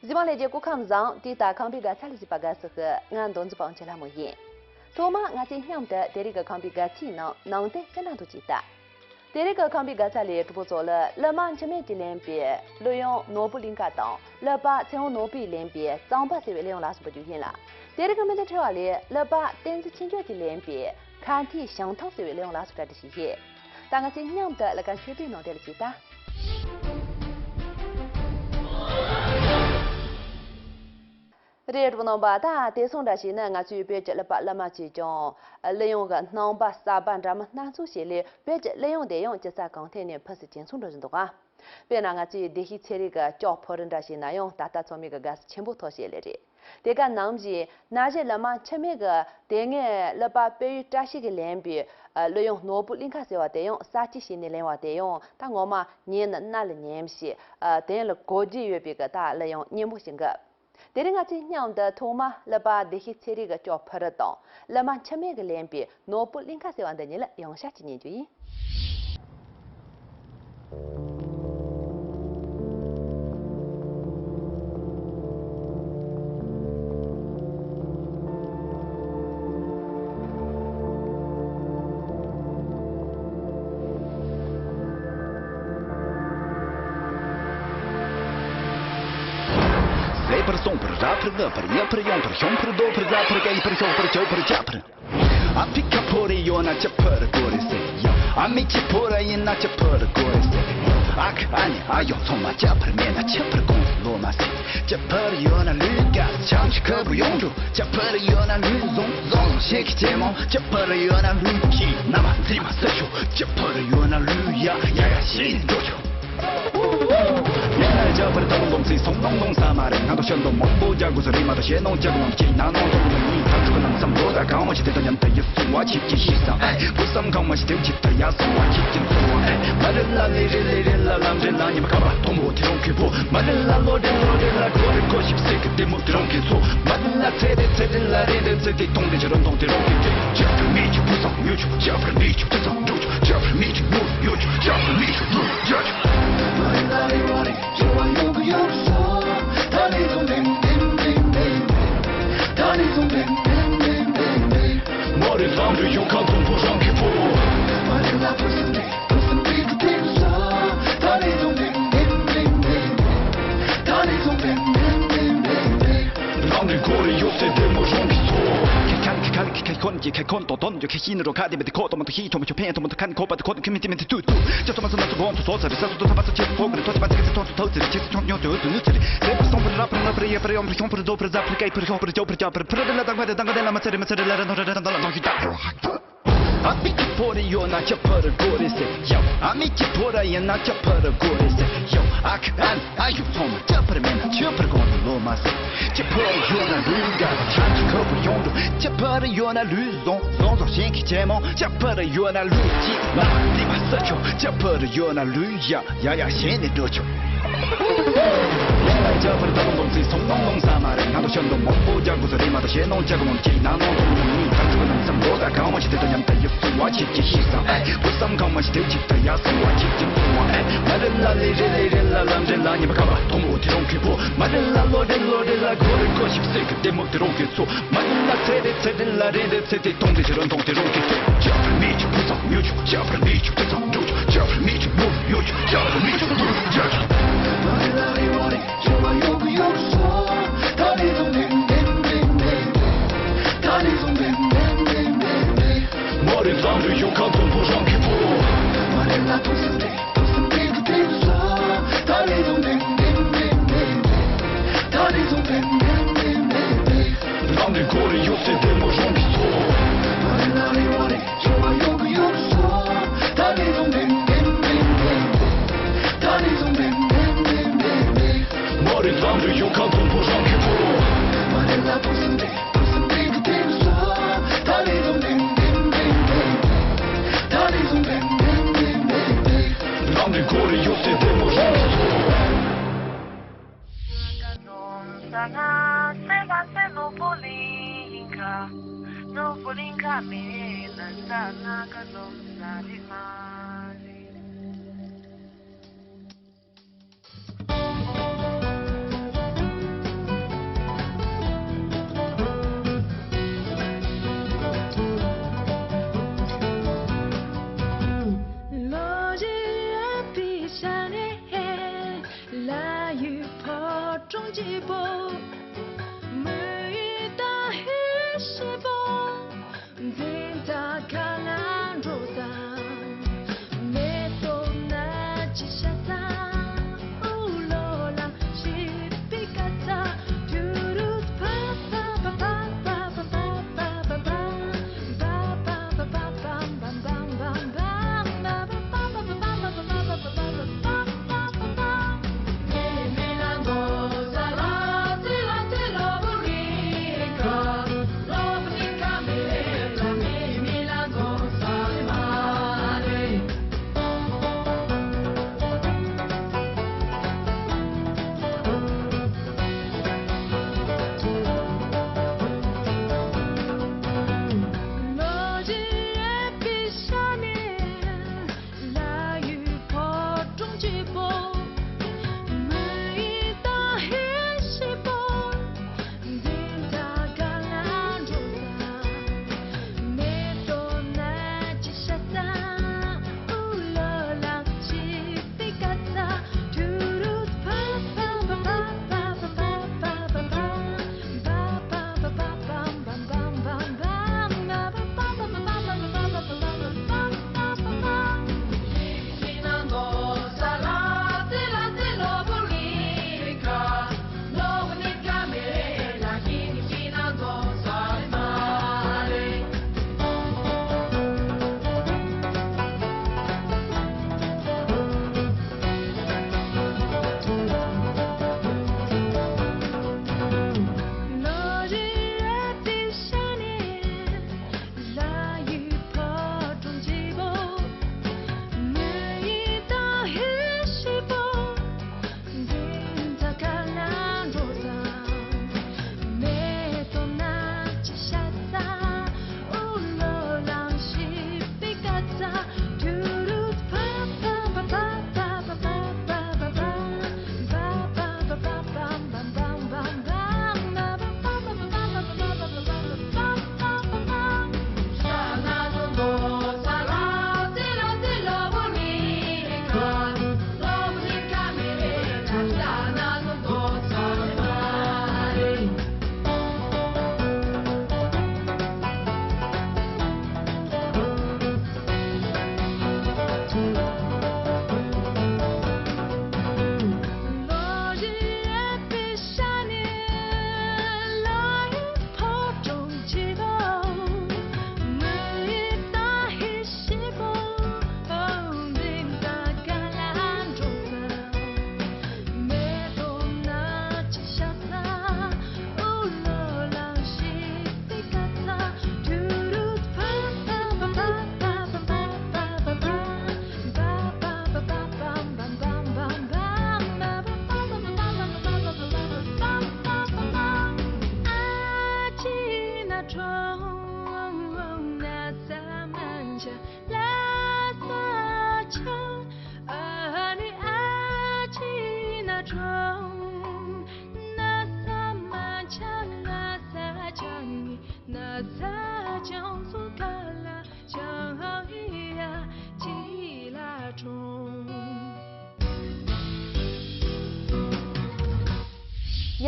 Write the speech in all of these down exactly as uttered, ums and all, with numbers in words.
གཟིགས་མོ་ལྷན་རྒྱས་སྐུ་ཁམས་བཟང་། དེ་ལྟར་ཁམས་པའི་དགའ་ཚལ་ལ་གཟིགས་པ་དགའ་བསུ་ཞུ། ང་མདོ་འཛིན་པ་དབང་ཆེན་ལྷ་མོ་ཡིན། ཐོག་མར་ང་ཚོས་མཉམ་དུ་དེ་རིང་གི་ཁམས་པའི་དགའ་ཚལ་ནང་ནང་དོན་སྤྱི་དང་དུ་གཅིག་ལྟ། དེ་རིང་གི་ཁམས་པའི་དགའ་ཚལ་ལས་གྲུབ་པ་ཚོ་ལ་གླུ་མ་འཆི་མེད་ཀྱིས་ལེན་པའི་གླུ་དབྱངས་ནོར་བུ་གླིང་ཁ་དང་གླུ་པ་ཚེ་དབང་ནོར་བུས་ལེན་པའི་གཙང་པ་ཟེར་བའི་གླུ་དབྱངས་ལ་སོགས་པ་རྒྱུ་ཡིན་ལ། དེ་རིང་གི་མི་ཚེ་འཕྲོ་བ་ལས་གླུ་པ་བསྟན་འཛིན་ཆོས་འབྱོར་གྱིས་ལེན་པའི་ཁ་འཐིའི་ཞིང་ཐང་ཟེར་བའི་གླུ་དབྱངས་ལ་སོགས་གྲ་སྒྲིག་ཞུས་ཡོད། ད་ང་ཚོས་མཉམ་དུ་གླུ་གར་མཆོད་པའི་ནང་དོན་ལ་གཟིགས་ད། རེད་འདུག་གནང་བ་ད་དེ་སོང་འདྲ་ཞིག་ནི་ང་ཚོའི་བོད་ཀྱི་གླུ་པ་གླུ་མ་ཚོས་ཀྱང་གླུ་དབྱངས་ཀྱི་སྣང་བ་གསར་པ་འདྲ་མིན་སྣ་ཚོགས་ཤིག་ལས། བོད་ཀྱི་གླུ་དབྱངས་དེ་ཡང་ཇི་སྲིད་གང་ཐད་ནས་ཕུན་སུམ་ཇེ་ཚོགས་འགྲོ་བཞིན་འདུག་ག་དཔེར་ན་ང་ཚོའི་བདེ་སྐྱིད་ཚེ་རིང་གི་ལྕགས་ཕུ་རུ་འདྲ་ཞིག་ན་ཡང་ད་ལྟ་ཚང་མས་ཀྱི་དགའ་བསུ་ཆེན་པོ་ཐོབ་བཞིན་ཡོད་ལེ་རེད། དེ་ག་ནང་བཞིན་ན་གཞོན་གླུ་མ་འཆི་མེད་ཀྱི་དེ་སྔའི་གླུ་པ་དཔལ་ཡུལ་བཀྲ་ཤིས་ཀྱིས་ལེན་པའི་གླུ་དབྱངས་ནོར་བུ་གླིང་ཁ་ཟེར་བ་དེ་ཡང་གསར་བཅོས་བྱས་ནས་ལེན་པ་དེ་ཡང་ད་ངོ་མ་ཉན་ན་རྣ་ལ་ཉན་ཞིང་དོན་ལ་གོ་རྒྱུ་ཡོད་པའི་གི་ད་གླུ་དབྱངས་སྙན་པོ་ཞིག་གི། དེ་རིང་ང་ཚོས་མཉམ་དུ་ཐོག་མར་གླུ་པ་བདེ་སྐྱིད་ཚེ་རིང་གི་ལྕགས་ཕུ་རུ་དང་གླུ་མ་འཆི་མེད་ཀྱིས་ལེན་པའི་ནོར་བུ་གླིང་ཁ་ཟེར་བ་འདི་གཉིས་ལ་ཡང་བསྐྱར་གྱིས་ཉན་རྒྱུ་ཡིན། ཟད་པར་སོང་བར་རབ་འཕར་སྔ་འཕར་ཡར་འཕར་ཡང་འཕར་ཤོང་འཕར་རྡོ་འཕར་རྫ་འཕར་སྐེད་འཕར་ཤོག་འཕར་ཆུ་འཕར་ཇ་འཕར། ཨ་ཕི་ཁ་ཕོ་རེ་ཡོད་ན་ཆུ་ཕོ་རེ་དགོས་རེད་ཟེར་ཡ། ཨ་མི་ཁྱི་ཕོ་རེ་ཡིན་ན་ཆུ་ཕོ་རེ་དགོས་རེད་ཟེར་ཡ། ཨ་ཁུ་ཨ་ནེ་ཨ་ཡོང་ཚང་མ་ཆུ་ཕོ་རེ་མེད་ན་ཆུ་ཕོ་རེ་གོང་དུ་ལོ་མ་ཟེར། ཆུ་ཕོ་རེ་ཡོད་ན་ལུས་དགའ་ཆམ་ཆུ་ཁ་བུ་ཡོང་འགྲོ། ཆུ་ཕོ་རེ་ཡོད་ན་ལུས་བཟང་བཟང་བཟང་ཞིག་གི་ཆེ་མོ། ཆུ་ཕོ་རེ་ཡོད་ན་ལུས་ཀྱི་ན་མ་འཛིན་མ་ས་ཆུ། ཆུ་ཕོ་རེ་ཡོད་ན་ལུས་ཡ་ཡ་ཡ་ཞིག་འགྲོ་ཆུ། ཡིན་ན་རྒྱ་བར་དང་སྡོམ་ཚིག་སོང་ནོང་ནོང་ས་མ་རེད། ང་དང་ཤ་འདོམ་མང་པོ་རྒྱག་དགོས་ས་རེད་མ་གཏོགས་ཞེ་ནོང་ཅག་ནང་གཅིག་ན་ནོང་སྟོང་ནང་གཉིས་ཐག་ཆུ་གི་ནང་བསམ་བློ་ད་གང་བ་ཞིག་དེ་ད་མཉམ་ད་ཡིད་སུ་བ་ཆིག་གི་ཤི་སང་ཨེ་བུ་བསམ་གང་མ་ཞིག་དེ་ཅིག་ད་ཡ་སུ་བ་ཆིག་གི་སུ་བ་ཨེ་མ་རེད་ལ་ལེ་རེད་ལེ་རེད་ལ་ལམ་རེད་ལ་ཉི་མ་ཁ་བ་དོམ་བོ་དེ་རོང་གི་བུ་མ་རེད་ལ་ལོ་རེད་ལོ་རེད་ལ་གོ་རེད་གོ་ཞིག་སེ་གི་དེ་མོ་དེ་རོང་གི་ཚོ་མ་རེད་ལ་ཚེ་རེད་ཚེ་རེད་ལ་རེད་རེད་ཚེ་དེ་དོང་དེ་ཆ་རོང་དོང་དེ་རོང་གི་ཅག་མི་ཆུ་བུ་བསམ་ཉུ་ཆུ་ཅག་མི་ཆུ་བུ་བསམ་འགྲོ་ཆུ་ཅག་མི་ཆུ་བུ་ཡོ་ཆུ་ཅག་མི་ཆུ་བུ་ཡོ་ཆུ། ཨ་མི་ཁྱི་ཕོ་རེ་ཡོད་ན་ཆུ་ཕོ་རེ་དགོས་རེད་ཟེར་ཡ། ཨ་མི་ཁྱི་ཕོ་རེ་ཡོད་ན་ཆུ་ཕོ་རེ་དགོས་རེད་ཟེར་ཡ། ཨ་ཁུ་ཨ་ནེ་ཨ་ཡོང་ཚང་མ་ཆུ་ཕོ་རེ་མེད་ན་ཆུ་ཕོ་རེ་གོང་དུ་ལོ་མ་ཟེར། ཆུ་ཕོ་རེ་ཡོད་ན་ལུས་དགའ་ཆམ་ཆུ་ཁ་བུ་ཡོང་འགྲོ། ཆུ་ཕོ་རེ་ཡོད་ན་ལུས་བཟང་བཟང་བཟང་ཞིང་གི་ཆེ་མོ། ཆུ་ཕོ་རེ་ཡོད་ན་ལུས་ཀྱི་ན་མ་འདི་མ་ས་ཆོ། ཆུ་ཕོ་རེ་ཡོད་ན་ལུས་ཡ། ཡ་ཡ་ཞེས་ནས་འགྲོ་ཆོག་ལས་ལ་རྒྱ་བར་དང་སྡོམ་ཚིག་སོང་ནོང་ནོང་ས་མ་རེད། ང་དང་ཤ་འདོམ་མང་པོ་རྒྱག་དགོས་ས་རེད་མ་གཏོགས་ཞེ་ནོང་ཅག་ནོང་གཅིག་ན་ནོང་སྟོང་ནོང་གཉིས་ཐག་ཆུ་གི་ནང་བསམ་བློ་ད་གང་བ་ཞིག་དེ་ད་མཉམ་ད་ཡིད་སུ་བ་ཆིག་གི་ཤི་སང་ཨེ་བུ་བསམ་གང་མ་ཞིག་དེ་ཅིག་ད་ཡ་སུ་བ་ཆིག་གི་སུ་བ་ཨེ་མ་རེད་ལ་ལེ་རེད་ལེ་རེད་ལ་ལམ་རེད་ལ་ཉི་མ་ཁ་བ་དོམ་བུ་དེ་རོང་གི་བུ་མ་རེད་ལ་ལོ་རེད་ལོ་རེད་ལ་གོ་རེད་གོ་ཞིག་སེ་གི་དེ་མོ་དེ་རོང་གི་ཚོ་མ་རེད་ལ་ཚེ་རེད་ཚེ་རེད་ལ་རེད་རེད་ཚེ་དེ་སྟོང་དེ་ཞེ་རོ་སྟོང་དེ་རོང་གི་ཚོ་ཅག་མི་ཆུ་བུ་བསམ་ཉུ་ཆུ་ཅག་མི་ཆུ་བུ་བསམ་འགྲོ་ཆུ་ཅག་མི་ཆུ་བུ་ཡོ་ཆུ་ཅག་མི་ཆུ་བུ་ཅག་འཕོ་བྲང་སྐྱིད་པོ། མི་ཡི་ད་ཧི་ཤི་པོ། འཛིན་གྲྭ་ཁ་ལ་འགྲོ་དང་། མེ་ཏོག་ནག་ཅི་ཤ་ཚ། ཨུ་ལོ་ལ་ཤི་པི་ཀ་ཚ། ཏུ་རུ་པ་པ།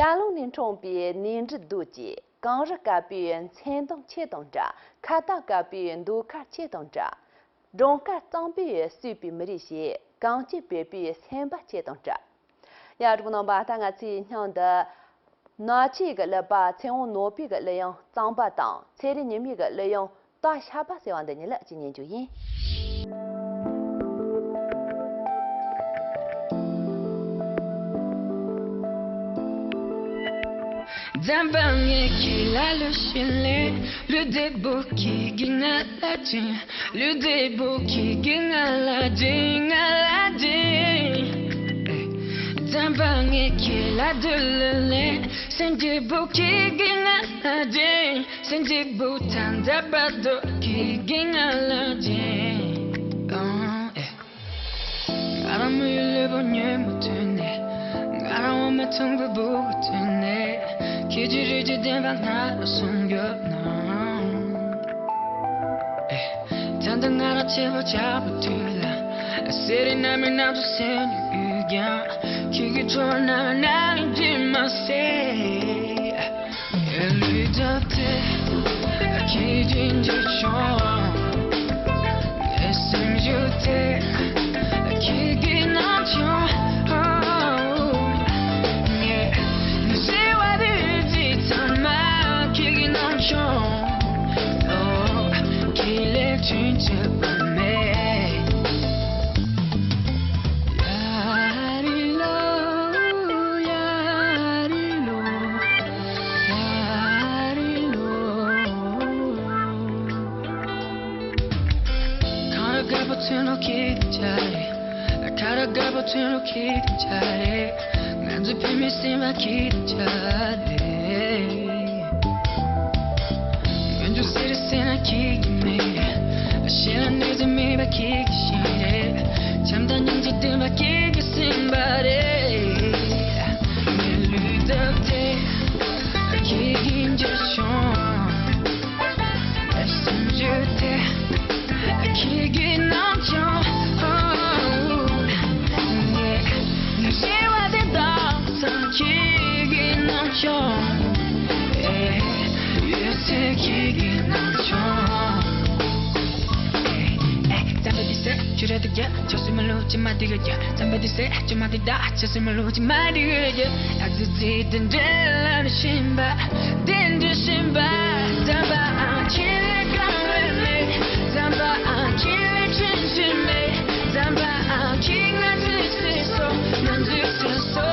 ཡར་ཀླུང་ནས་འཁྲུངས་པའི་ནས་འབྲུ་རྡོ་རྗེ། གངས་རི་དཀར་པོའི་མཚན་གདུང་ཁྱེད་དང་འདྲ། ཁ་གདངས་དཀར་པོའི་ཟློས་གར་ཁྱེད་དང་འདྲ། སྒྲུང་དཀར་གཙང་པོས་གསོས་པའི་མི་རིགས་ཞེས། གངས་སྐྱིད་བོད་པའི་སེམས་པ་ཁྱེད་དང་འདྲ། ཡ། གྲོགས་པོ་རྣམ་པ། ད་ང་ཚོས་སྙིང་འདི། ནག་ཆུ་གི་གླུ་པ་ཚེ་དབང་ནོར་བུ་གི་གླུ་དབྱངས་གཙང་པ་དང་། ཚེ་རིང་ཉི་མའི་གི་གླུ་དབྱངས་སྟག་ཤར་པ་ཟེར་བ་འདི་གཉིས་ལ་གཅིག་ཉན་རྒྱུ་ཡིན། ཟེར། ངའི་ལུས་སྟོབས་དེ་ཁྱེད་ཀྱིས་འཇིགས་བྱུང་། ངའི་སེམས་ཤུགས་དེ་ཁྱེད་ཀྱིས་གནང་བྱུང་། ངས་ནུས་པ་བདེ་སྐྱིད་ཚང་མ་ཁྱེད་ཀྱིས་གནང་བྱུང་། ཨོ། ཁྱེད་ལས་ཆུང་ཆུང་པ་མེད། ཡ་རི་ལོ། ཡ་རི་ལོ། ཡ་རི་ལོ། གངས་རི་དཀར་པོ་མཚོན་ལོ་ཁྱེད་ཀྱི་ཆ་རེད། ཁ་ར་དཀར་པོ་མཚོན་ལོ་ཁྱེད་ཀྱི་ཆ་རེད། ང་ཚོ་བུད་མེད་སེམས་པ་ཁྱེད་ཀྱི་ཆ་རེད། ཡོན་ཆབ་སེར་རི་སེར་ན་ཁྱེད་ཀྱི་མིག་རེད། ཞེ་ལ་གནོད་འཚེ་མེད་པ་ཁྱེད་ཀྱི་ཞིང་རེད། བྱམས་དང་སྙིང་རྗེ་ལྡན་པ་ཁྱེད་ཀྱི་སེམས་པ་རེད། ངའི་ལུས་སྟོབས་དེ་ཁྱེད་ཀྱིས་འཇིགས་བྱུང་། ངའི་སེམས་ཤུགས་དེ་ཁྱེད་ཀྱིས་གནང་བྱུང་། ངས་ནུས་པ་དེ་དག་ཚང་ཁྱེད་ཀྱིས་གནང་བྱུང་། ཨེ། ཡོད་ཚད་ཁྱེད་ཀྱིས་གནང་བྱུང་། ཨེ། ཨེ། རྩམ་པ་འདི་ཟས་ཆུ་ར་དེ་རྒྱ་ཆ་སུ་མ་ལུ་ཅི་མ་དེ་ག་རྒྱ། རྩམ་པ་འདི་ཟས་ཆུ་མ་དེ་ད་ཆ་སུ་མ་ལུ་ཅི་མ་དེ་ག་རྒྱ། ཨ་ཙི་ཙི་དེ་འདྲ་ལ་ནི་ཤིན་པ་དེ་འདྲ་ཤིན་པ། རྩམ་པ་ཨང་ཁྱེད་ལས་གང་རེད་མེད། རྩམ་པ་ཨང་ཁྱེད་ལས་ཆུང་ཆུང་མེད། རྩམ་པ་ཨང་ཁྱེད་ང་ཚོའི་སྲིད་སོ། ང་ཚོའི་སྲིད་སོ།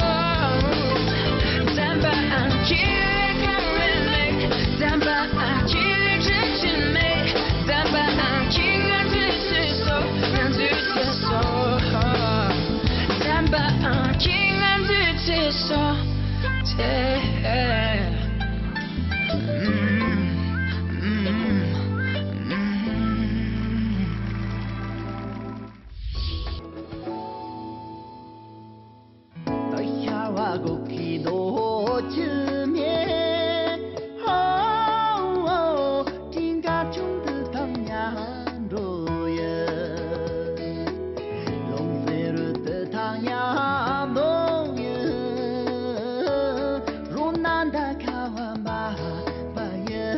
རྩམ་པ་ཨང་ཁྱེད་ལས་གང་རེད་མེད། རྩམ་པ་ཨང་ཁྱེད་ལས་ཆུང་ཆུང་མེད། རྩམ་པ་ཨང་ཁྱེད་ང་ཚོའི་སྲིད་སོ། ང་ཚོའི་སྲིད་སོ། རྩམ་པ་ཨང་ཁྱེད་ང་ཚོའི་སྲིད་སོ། དེ། ད་ཤ་བ་གོ་ཁི་དོ་ཆུ་མེ། ཧོ་ཧོ། སྤྲིན་དཀར་ཆུང་དུ་དང་ཉ་འགྲོ་ཡི། ལོང་ཟེར་རུ་དུ་དང་ཉ་འདོང་ཡི། རོ་ན་ད་ཁ་བ་མ་པ་ཡི།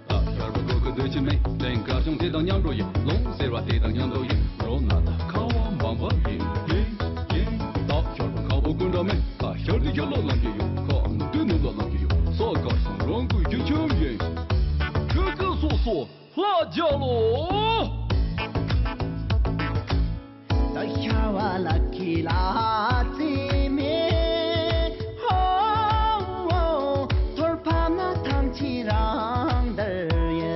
ད་ཤར་བ་གོ་གི་འདོད་ཀྱི་མེད། སྤྲིན་དཀར་ཆུང་དེ་དང་མཉམ་འགྲོ་ཡི། ལོང་ཟེར་བ་དེ་དང་མཉམ་འགྲོ་ཡི། རོ་ན་ད་ཁ་བ་འབམ་པ་ཡིན། ཡིན་ཡིན། ད་ཤར་བ་ཁ་བོ་ཀུན་འདྲ་མེད། ད་ཤར་དེ་ཤར་ལོ་ལམ་གྱི་ཡོད། ཁ་འདི་ནུབ་ལོ་ལམ་གྱི་ཡོད། ས་དཀར་སོང་རང་ཀུན་གྱི་ཁྱིམ་ཡིན། ཁྱོད་ཀྱི་སོ་སོ། ལྷ་རྒྱལ་ལོ། ད་ཤར་བ་ལ་ཁི་ལ་ཙི་མེ། ཧོ་ཧོ། ཐོར་ཕམ་ན་ཐང་ཆི་རང་དར་ཡ།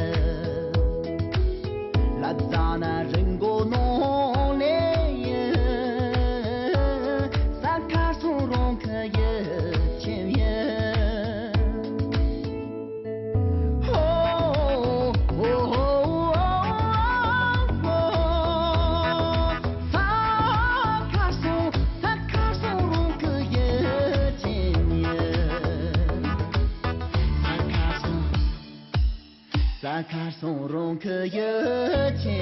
ལ་ཙ་ན་རིང་གོ་ནོ་ལེ་ཡ། ས་ཁ་སོང་རོང་ཁ་ཡ་ཆེམ་ཡ། ས་ཁར་སོང་རོང་ཁུ་ཡོད་ཆེ།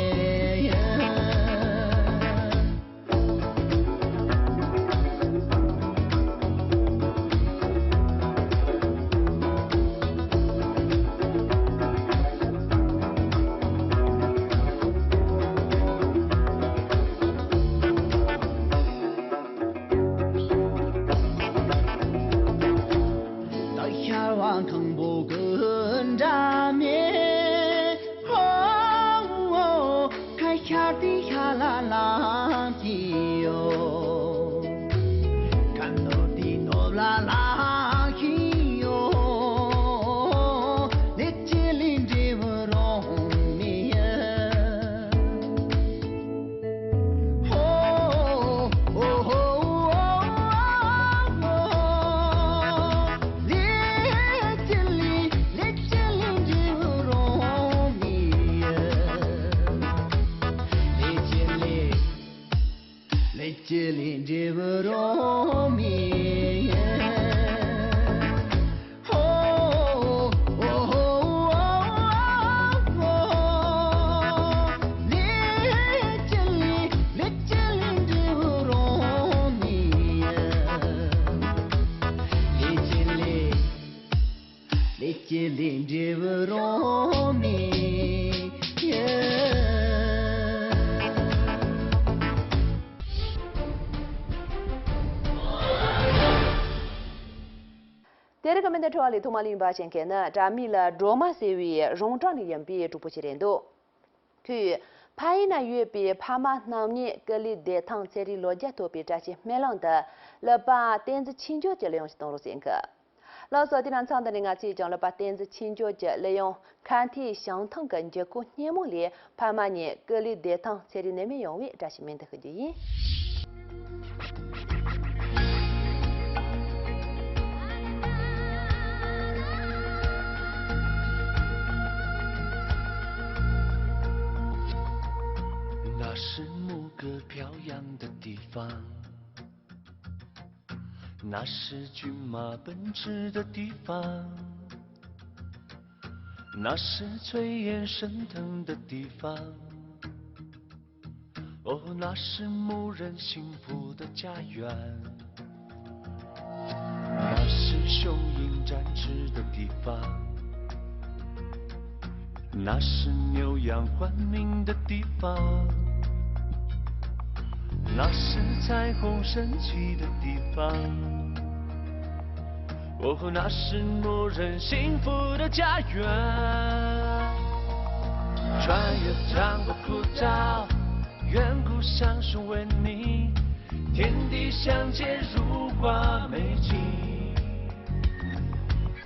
ད་ཤར་བ་ཁང་པོ་ཀུན་འདྲ་མེད། ཧོ་ཧོ། ཁ་ཤར་དེ་ཤར་ལ་ལངས་ཀྱི་ཡོད། ཁ་ནོར་དེ་ནོར་ལ་ལངས་ཀྱི་ཡོད། ལེ་ཅི་ལི་འདྲེ་བུ་རོང་མི་ཡ། ཧོ་ཧོ་ཧོ་ཧོ། ལེ་ཅི་ལི་ལེ་ཅི་ལི་འདྲེ་བུ་རོང་མི་ཡ། ཁྲོ་བ་ལས་ཐོག་མ་གླེང་བ་བྱེད་མཁན་ནི་དྲ་མིག་ལ་སྒྲོལ་མ་ཟེར་བའི་རོང་བྲག་ནས་ཡིན་པའི་གྲོགས་པོ་ཞིག་རེད་འདུག་ཁོས་ཕ་ཡུལ་ན་ཡོད་པའི་ཕ་མ་རྣམ་གཉིས་སྐུ་ལུས་བདེ་ཐང་ཚེ་རིང་ལོ་བརྒྱ་ཐོབ་པའི་བཀྲ་ཤིས་སྨོན་ལམ་དུ་ཀླུ་པ་བསྟན་འཛིན་ཆོས་འབྱོར་གྱི་གླུ་དབྱངས་ཤིག་གཏོང་རོགས་ཟེར་གི། ལགས་སོ། དེ་ན་མཚམས་འདི་ནས་ང་ཚོས་ཀྱང་ཀླུ་པ་བསྟན་འཛིན་ཆོས་འབྱོར་གྱི་གླུ་དབྱངས་མཁའ་མཐའི་བྱང་ཐང་གི་འགྱུར་ཁུག་སྙན་མོ་ལས་ཕ་མ་གཉིས་སྐུ་ལུས་བདེ་ཐང་ཚེ་རིང་ནད་མེད་ཡོང་བའི་བཀྲ་ཤིས་སྨོན་འདུན་ཞུ་རྒྱུ་ཡིན།那是牧歌飘扬的地方，那是骏马奔驰的地方，那是炊烟升腾的地方。哦，那是牧人幸福的家园。那是雄鹰展翅的地方，那是牛羊欢鸣的地方，那是彩虹升起的地方。哦，那是牧人幸福的家园。穿越长河枯燥，远古长生为你，天地相见如画美景。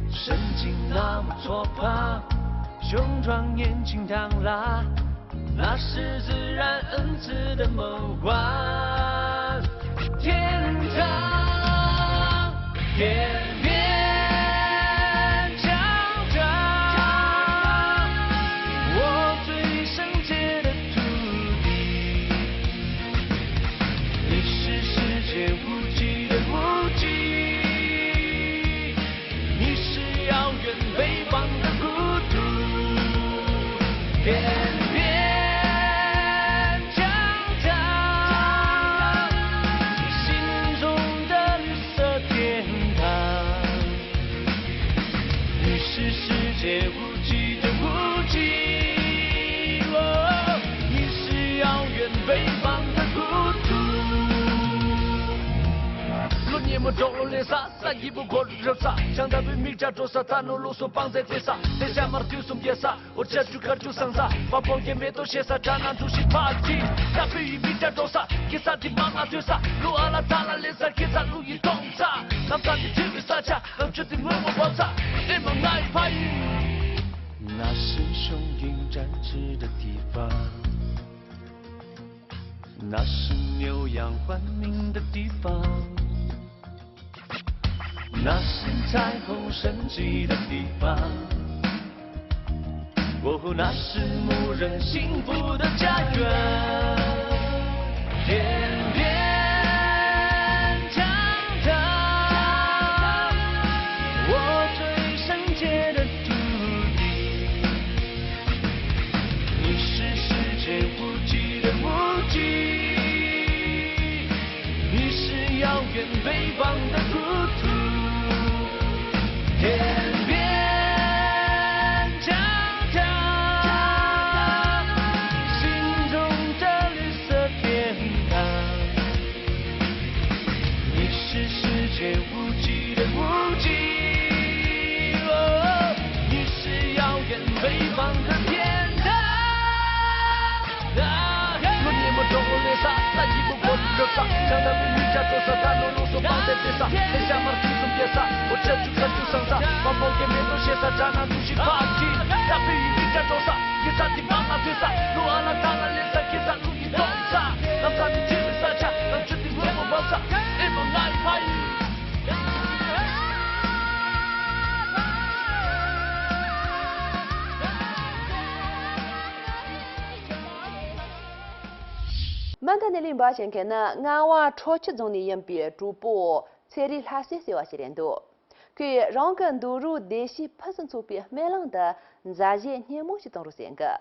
神经那么错放，雄壮年轻当拉，那是自然恩赐的梦幻天堂。天边长长，我最圣洁的土地，你是世界无际的无际。 你是遥远北方的孤独，天边长长，心中的绿色天堂。你是世界无际的无际，哦，你是遥远北方的孤独。 ལོ་ཉིན་མོ་འབྲོག་ལོ་ལེ་ས། ས་ཡི་བུ་གོ་རབ་ས། ཞང་ད་བུའི་མིག་བྱ་འགྲོ་ས། ད་ནོ་ལུག་སོ་སྤང་རྩེ་རྩེ་ས། དེ་ཤ་མར་དུས་གསུམ་རྒྱལ་ས། འོ་ཇ་ཇུ་ཁར་ཇུ་སང་ས། བ་ཕོ་རྒྱལ་མེ་ཏོ་ཤེ་ས། དྲ་ན་འབྲུ་ཤི་ཕ་ཅི། ད་བུ་ཡི་མིག་བྱ་འགྲོ་ས། གེ་ས་དི་མ་ང་ཐོས་ས། ལུ་ཨ་ལ་ད་ལ་ལེ་ས། གེ་ས་ལུ་ཡི་གཏོང་ས། ལམ་ས་དི་ཐུ་བི་ས་ཆ། ལམ་ཆུ་དི་ངོ་མོ་བབ་ས། ཨེ་མ་ང་ཡི་ཕ་ཡི། 那是雄鹰展翅的地方。 那是牛羊欢鸣的地方，那是彩虹升起的地方，哦，那是牧人幸福的家园。天边长长，我最圣洁的土地。 你是世界无际的无际，你是遥远北方的孤独。天边长长，心中的绿色天堂。你是世界无际的无际，哦，你是遥远北方的天堂。 ལོ་ཉིན་མོ་འབྲོག་ལོ་ལེ་ས། ས་ཡི་བུ་གོ་རབ་ས། ཞང་ད་བུའི་མིག་བྱ་འགྲོ་ས། ད་ནོ་ལུག་སོ་སྤང་རྩེ་རྩེ་ས། དེ་ཤ་མར་དུས་གསུམ་རྒྱལ་ས། འོ་ཇ་ཇུ་ཁར་ཇུ་སང་ས། བ་ཕོ་རྒྱལ་མེ་ཏོ་ཤེ་ས། དྲ་ན་འབྲུ་ཤི་ཕ་ཅི། ད་བུ་ཡི་མིག་བྱ་འགྲོ་ས། གེ་ས་དི་མ་ང་ཐོས་ས། ལུ་ཨ་ལ་ད་ལ་ལེ་ས། གེ་ས་ལུ་ཡི་གཏོང་ས། ལམ་ས་དི་ཐུ་བི་ས་ཆ། ལམ་ཆུ་དི་ངོ་མོ་བབ་ས། ཨེ་མ་ང་ཡི་ཕ་ཡི། མ་མཐའ་ནས་གླེང་བ་བྱེད་མཁན་ནི་རྔ་བ་ཁྲོ་ཆུ་རྫོང་ནས་ཡིན་པའི་གྲོགས་པོ་ཚེ་རིང་ལྷ་སྲས་ཟེར་བ་ཞིག་རེད་འདུག་ཁོས་རང་གི་འདུག་རོགས་བདེ་སྐྱིད་ཕུན་སུམ་ཚོགས་པའི་སྨོན་ལམ་དུ་མཛའ་གཞས་སྙན་མོ་ཞིག་གཏོང་རོགས་ཟེར་གི།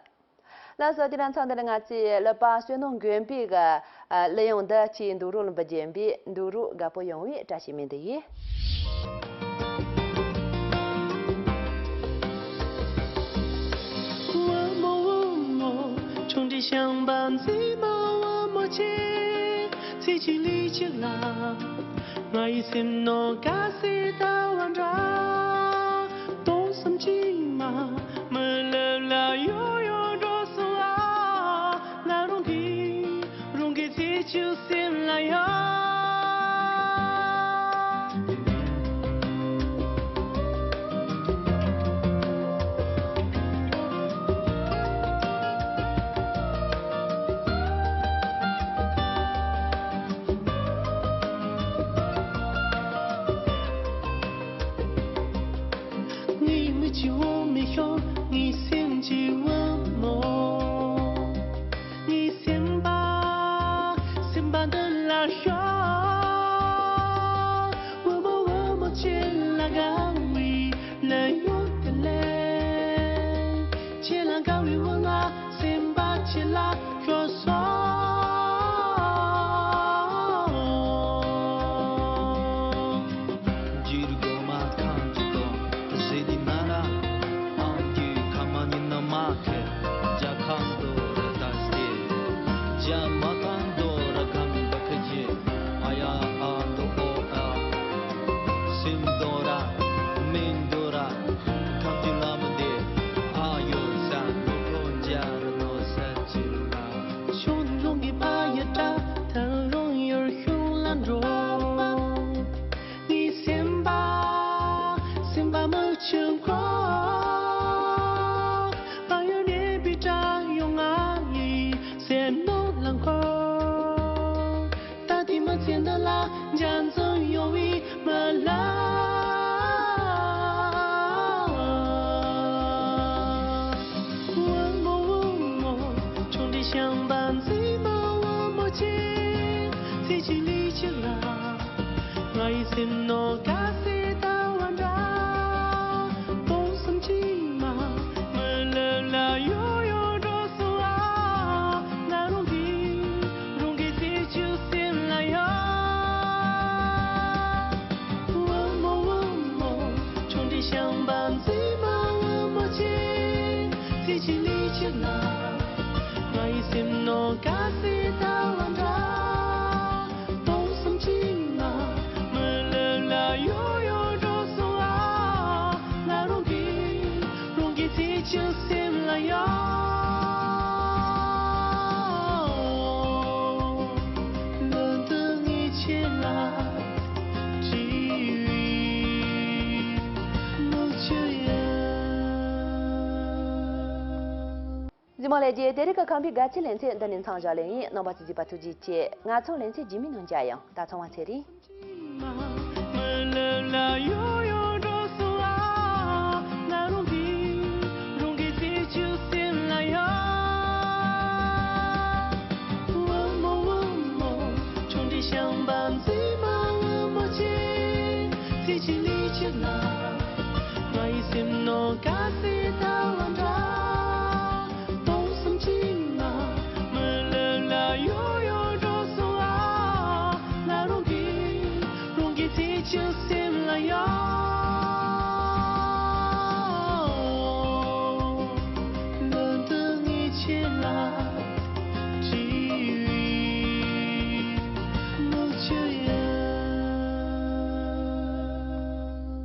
ལགས་སོ། དེ་རིང་མཚམས་འདི་ནས་ང་ཚོས་ཀླུ་པ་བསོད་ནམས་མགོན་པོའི་གི་གླུ་དབྱངས་འདི་ཁྱེད་འདུག་རོགས་ལ་འབུལ་རྒྱུ་ཡིན་པས། འདུག་རོགས་དགའ་པོ་ཡོང་བའི་བཀྲ་ཤིས་སྨོན་འདུན་ཡིན། བསམ་གྱིས་མ་མི་ལེགས་ལ་ཡོད་ཡོད་འགྲོ་སོང་ཨ། ང་རང་གིས་རང་གི་ཚེ་ཆུ་སེམས་ལ་ཡ། ངའི་མིག་གི་འོད་མི་ཤོར། ངའི་སེམས་ཀྱི་འོད་མོ། ངའི་སེམས་པ། སེམས་པ་འདི་ལ་ཤོག་འོད་མོ་འོད་མོ་ཁྱེད་ལ་དགའ་བའི་ལས་ཡོད་དེ་ལས། ཁྱེད་ལ་དགའ་བའི་འོད་ལྔ། སེམས་པ་ཁྱེད་ལ་ཤོར་སོང་། འཇིགས་རུ་སྒོ་མ་ཁང་གི་སྒོ་ཟེར་དེ་ན་ར། ཨང་ཀི་ཁ་མ་ཉིན་ན་མ་ཁེ། རྒྱ་ཁང་དོ་ར་ད་སྟེ། རྒྱ་མ་ཁང་དོ་ར་ཁང་པ་ཁེ་ཅེ། ཨ་ཡ་ཨ་དོ་ཨོ་ཨ། སེམས་དོ་ར་མིན་དོ་ར། ཁམས་ཀྱི་ལམ་འདི་ཨ་ཡོད་ས་ནོ་ཁོ་འཇའ་ར་ནོ་ས་ཅི་ལ། ཤོང་རོང་གི་པ་ཡ་ཏྲ་ཐང་རོང་ཡོར་ཤོང་ལ་འགྲོ། ངའི་སེམས་པ་སེམས་པ་མི་ཆུང་ཁོ། ཨ་ཡོ་ནེ་པི་ཏྲ་ཡོང་ང་ཡི་སེམས་ནོ་ལང་ཁོ། ད་དེ་མི་ཚེ་འདི་ལ་འཇའ་ཚོན་ཡོང་བའི་མི་ལ། འོད་མོ་འོད་མོ་ཆུང་འདྲིས་ཤིང་བ་མཛེས་མ་འོད་མོ་ཆེ། ཚེ་གཅིག་ལུས་གཅིག་ལ། ང་ཡི་སེམས་ནང་དགའ་སའི་ཟླ་བ་འདྲ། སྟོང་གསུམ་གྱི་མ་མི་ལེགས་ལ་ཡོད་ཡོད་འགྲོ་སོང་ཨ། ང་རང་གིས་རང་གི་ཚེ་ཆུ་སེམས་ལ་ཡ། འོད་མོ་འོད་མོ་ཆུང་འདྲིས་ཤིང་བ་མཛེས་མ་འོད་མོ་ཆེ། ཚེ་གཅིག་ལུས་གཅིག་ལ། ང་ཡི་སེམས་ནང་དགའ་སའི་ཟླ་བ་འདྲ། སྟོང་གསུམ་གྱི་ང་མི་ལེགས་ལ་ཡོད་ཡོད་འགྲོ་སོང་ཨ། ང་རང་གིས་རང་གི་ཚེ་ཆུ་སེམས་ལ་ཡ། ལོ་འདི་ངས་ཁྱེད་ལ་བྲིས་པའི་མིག་ཆུ་ཡིན། གཟིགས་མོ་ལྷན་རྒྱས། དེ་རིང་གི་ཁམས་པའི་དགའ་སྐྱིད་ལེ་ཚན་འདི་ནས་མཚམས་བཞག་ལེ་ཡིན། རྣམ་པ་ཚོས་གཟིགས་པ་ཐུགས་རྗེ་ཆེ། ང་ཚོ་ལེ་ཚན་རྗེས་མའི་ནང་མཇལ་ཡོང་། ད་ཚང་མ་ཚེ་རིང་།